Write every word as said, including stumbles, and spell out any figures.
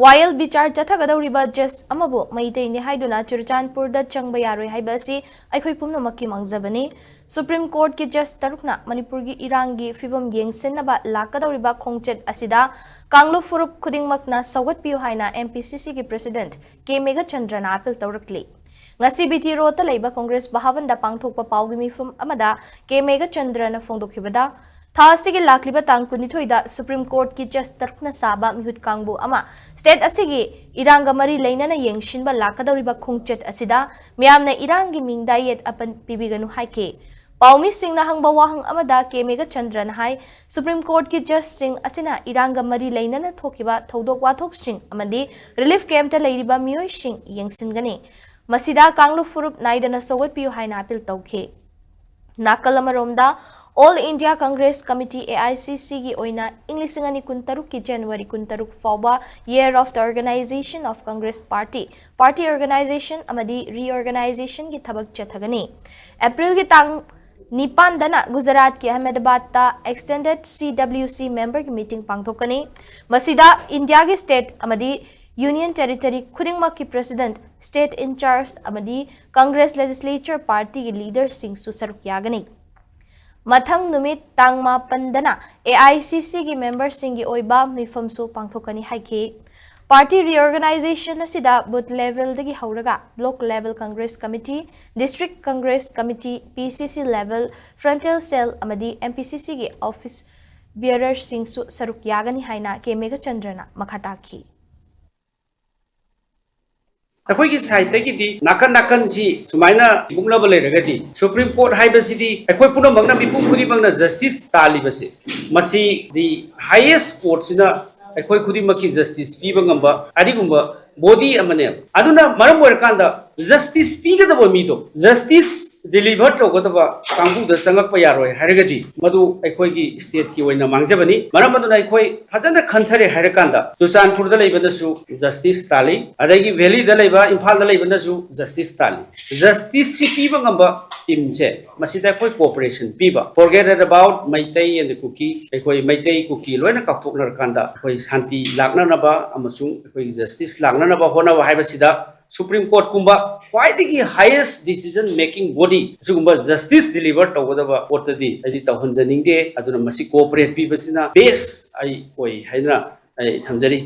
ꯋꯥꯌꯦꯜ ꯕꯤꯆꯥꯔ ꯆꯠꯊꯒꯗꯧꯔꯤꯕ ꯖꯁ ꯑꯃꯕꯨ ꯃꯩꯇꯩꯅꯤ ꯍꯥꯏꯗꯨꯅ ꯆꯨꯔꯆꯥꯟꯄꯨꯔꯗ ꯆꯪꯕ ꯌꯥꯔꯣꯏ ꯍꯥꯏꯕ ꯑꯁꯤ ꯑꯩꯈꯣꯏ ꯄꯨꯝꯅꯃꯛꯀꯤ ꯃꯥꯡꯖꯕꯅꯤ꯫ ꯁꯨꯄ꯭ꯔꯤꯝ ꯀꯣꯔꯠꯀꯤ ꯖꯁ ꯇꯔꯨꯛꯅ ꯃꯅꯤꯄꯨꯔꯒꯤ ꯏꯔꯥꯡꯒꯤ ꯐꯤꯕꯝ ꯌꯦꯡꯁꯤꯟꯅꯕ ꯂꯥꯛꯀꯗꯧꯔꯤꯕ ꯈꯣꯡꯆꯠ ꯑꯁꯤꯗ ꯀꯥꯡꯂꯨꯞ ꯐꯨꯔꯨꯞ ꯈꯨꯗꯤꯡꯃꯛꯅ ꯁꯧꯒꯠꯄꯤꯌꯨ ꯍꯥꯏꯅ M P C Cꯒꯤ president K ꯃꯦꯘꯆꯟꯗ꯭ꯔꯅ appeal ꯇꯧꯔꯛꯂꯤ꯫ ꯉꯁꯤ B T Roadꯇ ꯂꯩꯕ ꯀꯣꯡꯒ꯭ꯔꯦꯁ ꯚꯥꯕꯟꯗ ꯄꯥꯡꯊꯣꯛꯄ ꯄꯥꯎꯒꯤ ꯃꯤꯐꯝ ꯑꯃꯗ K ꯃꯦꯘꯆꯟꯗ꯭ꯔꯅ ꯐꯣꯡꯗꯣꯛꯈꯤꯕꯗ, ꯊꯥ ꯑꯁꯤꯒꯤ ꯂꯥꯛꯂꯤꯕ ꯇꯥꯡ ꯀꯨꯟꯅꯤꯊꯣꯏꯗ ꯁꯨꯄ꯭ꯔꯤꯝ ꯀꯣꯔꯠꯀꯤ ꯖꯁ ꯇꯔꯨꯛꯅ ꯁꯥꯕ ꯃꯤꯍꯨꯠ ꯀꯥꯡꯕꯨ ꯑꯃ ꯁ꯭ꯇꯦꯠ ꯑꯁꯤꯒꯤ ꯏꯔꯥꯡꯒ ꯃꯔꯤ ꯂꯩꯅꯅ ꯌꯦꯡꯁꯤꯟꯕ ꯂꯥꯛꯀꯗꯧꯔꯤꯕ ꯈꯣꯡꯆꯠ ꯑꯁꯤꯗ ꯃꯤꯌꯥꯝꯅ ꯏꯔꯥꯡꯒꯤ ꯃꯤꯡꯗ ꯌꯦꯠ ꯑꯄꯟ ꯄꯤꯕꯤꯒꯅꯨ ꯍꯥꯏꯈꯤ꯫ ꯄꯥꯎꯃꯤꯁꯤꯡꯅ ꯍꯪꯕ ꯋꯥꯍꯪ ꯑꯃꯗ K ꯃꯦꯘꯆꯟꯗ꯭ꯔꯅ ꯍꯥꯏ, ꯁꯨꯄ꯭ꯔꯤꯝ ꯀꯣꯔꯠꯀꯤ ꯖꯁꯁꯤꯡ ꯑꯁꯤꯅ ꯏꯔꯥꯡꯒ ꯃꯔꯤ ꯂꯩꯅꯅ ꯊꯣꯛꯈꯤꯕ ꯊꯧꯗꯣꯛ ꯋꯥꯊꯣꯛꯁꯤꯡ ꯑꯃꯗꯤ ꯔꯤꯂꯤꯐ ꯀꯦꯝꯞꯇ ꯂꯩꯔꯤꯕ ꯃꯤꯑꯣꯏꯁꯤꯡ ꯌꯦꯡꯁꯤꯟꯒꯅꯤ꯫ ꯃꯁꯤꯗ ꯀꯥꯡꯂꯨꯞ ꯐꯨꯔꯨꯞ ꯅꯥꯏꯗꯅ ꯁꯧꯒꯠꯄꯤꯌꯨ ꯍꯥꯏꯅ appeal ꯇꯧꯈꯤ꯫ ꯅꯥꯀꯜ ꯑꯃꯔꯣꯝꯗ, All India Congress Committee, A I C Cꯒꯤ ꯑꯣꯏꯅ ꯏꯪ ꯂꯤꯁꯤꯡ ꯑꯅꯤ ꯀꯨꯟꯇꯔꯨꯛꯀꯤ January ꯀꯨꯟꯇꯔꯨꯛ ꯐꯥꯎꯕ Year of the Organization of Congress Party, party organization ꯑꯃꯗꯤ reorganizationꯒꯤ ꯊꯕꯛ ꯆꯠꯊꯒꯅꯤ꯫ ꯑꯦꯄ꯭ꯔꯤꯜꯒꯤ ꯇꯥꯡ ꯅꯤꯄꯥꯟꯗꯅ ꯒꯨꯖꯔꯥꯠꯀꯤ ꯑꯍꯃꯦꯗꯕꯥꯗꯇ extended C W C memberꯒꯤ meeting ꯄꯥꯡꯊꯣꯛꯀꯅꯤ꯫ ꯃꯁꯤꯗ ꯏꯟꯗꯤꯌꯥꯒꯤ state ꯑꯃꯗꯤ union territory ꯈꯨꯗꯤꯡꯃꯛꯀꯤ president, state in charge ꯑꯃꯗꯤ Congress legislature partyꯒꯤ leaderꯁꯤꯡꯁꯨ ꯁꯔꯨꯛ ꯌꯥꯒꯅꯤ꯫ ꯃꯊꯪ ꯅꯨꯃꯤꯠ ꯇꯥꯡ ꯃꯥꯄꯟꯗꯅ A I C Cꯒꯤ memberꯁꯤꯡꯒꯤ ꯑꯣꯏꯕ ꯃꯤꯐꯝꯁꯨ ꯄꯥꯡꯊꯣꯛꯀꯅꯤ ꯍꯥꯏꯈꯤ꯫ Party reorganization ꯑꯁꯤꯗ booth levelꯗꯒꯤ ꯍꯧꯔꯒ block level Congress committee, district Congress committee, P C C level, frontal cell ꯑꯃꯗꯤ M P C Cꯒꯤ office bearerꯁꯤꯡꯁꯨ ꯁꯔꯨꯛ ꯌꯥꯒꯅꯤ ꯍꯥꯏꯅ K ꯃꯦꯘꯆꯟꯗ꯭ꯔꯅ ꯃꯈꯥ ꯇꯥꯈꯤ꯫ ꯑꯩꯈꯣꯏꯒꯤ sideꯇꯒꯤꯗꯤ ꯅꯥꯀꯟ ꯅꯥꯀꯟꯁꯤ ꯁꯨꯃꯥꯏꯅ ꯃꯨꯛꯅꯕ ꯂꯩꯔꯒꯗꯤ, Supreme Court ꯍꯥꯏꯕꯁꯤꯗꯤ ꯑꯩꯈꯣꯏ ꯄꯨꯝꯅꯃꯛꯅ, ꯃꯤꯄꯨꯝ ꯈꯨꯗꯤꯡꯃꯛꯅ justice ꯇꯥꯜꯂꯤꯕꯁꯦ, ꯃꯁꯤꯗꯤ highest courtꯁꯤꯅ ꯑꯩꯈꯣꯏ ꯈꯨꯗꯤꯡꯃꯛꯀꯤ justice ꯄꯤꯕ ꯉꯝꯕ ꯑꯗꯨꯒꯨꯝꯕ body ꯑꯃꯅꯦꯕ꯫ ꯑꯗꯨꯅ ꯃꯔꯝ ꯑꯣꯏꯔꯀꯥꯟꯗ justice ꯄꯤꯒꯗꯕ ꯃꯤꯗꯣ, justice deliver ꯇꯧꯒꯗꯕ ꯀꯥꯡꯕꯨꯗ ꯆꯪꯉꯛꯄ ꯌꯥꯔꯣꯏ ꯍꯥꯏꯔꯒꯗꯤ ꯃꯗꯨ ꯑꯩꯈꯣꯏꯒꯤ stateꯀꯤ ꯑꯣꯏꯅ ꯃꯥꯡꯖꯕꯅꯤ꯫ ꯃꯔꯝ ꯑꯗꯨꯅ ꯑꯩꯈꯣꯏ ꯐꯖꯅ ꯈꯟꯊꯔꯦ ꯍꯥꯏꯔꯀꯥꯟꯗ ꯆꯨꯔꯆꯥꯟꯄꯨꯔꯗ ꯂꯩꯕꯅꯁꯨ justice ꯇꯥꯜꯂꯤ, ꯑꯗꯒꯤ valleyꯗ ꯂꯩꯕ, ꯏꯝꯐꯥꯜꯗ ꯂꯩꯕꯅꯁꯨ justice ꯇꯥꯜꯂꯤ꯫ Justiceꯁꯤ ꯄꯤꯕ ꯉꯝꯕ teamꯁꯦ, ꯃꯁꯤꯗ ꯑꯩꯈꯣꯏ cooperation ꯄꯤꯕ, forget about ꯃꯩꯇꯩ and ꯀꯨꯀꯤ, ꯑꯩꯈꯣꯏ ꯃꯩꯇꯩ ꯀꯨꯀꯤ ꯂꯣꯏꯅ ꯀꯥꯎꯊꯣꯛꯅꯔꯀꯥꯟꯗ ꯑꯩꯈꯣꯏ ꯁꯥꯟꯇꯤ ꯂꯥꯛꯅꯅꯕ ꯑꯃꯁꯨꯡ ꯑꯩꯈꯣꯏꯒꯤ justice ꯂꯥꯛꯅꯅꯕ ꯍꯣꯠꯅꯕ ꯍꯥꯏꯕꯁꯤꯗ Supreme Courtꯀꯨꯝꯕ ꯈ꯭ꯋꯥꯏꯗꯒꯤ highest decision making body, ꯑꯁꯤꯒꯨꯝꯕ justice deliver ꯇꯧꯒꯗꯕ courtꯇꯗꯤ ꯑꯩꯗꯤ ꯇꯧꯍꯟꯖꯅꯤꯡꯗꯦ꯫ ꯑꯗꯨꯅ ꯃꯁꯤ cooperate ꯄꯤꯕꯁꯤꯅ best ꯑꯩ ꯑꯣꯏ ꯍꯥꯏꯅ ꯑꯩ ꯊꯝꯖꯔꯤ꯫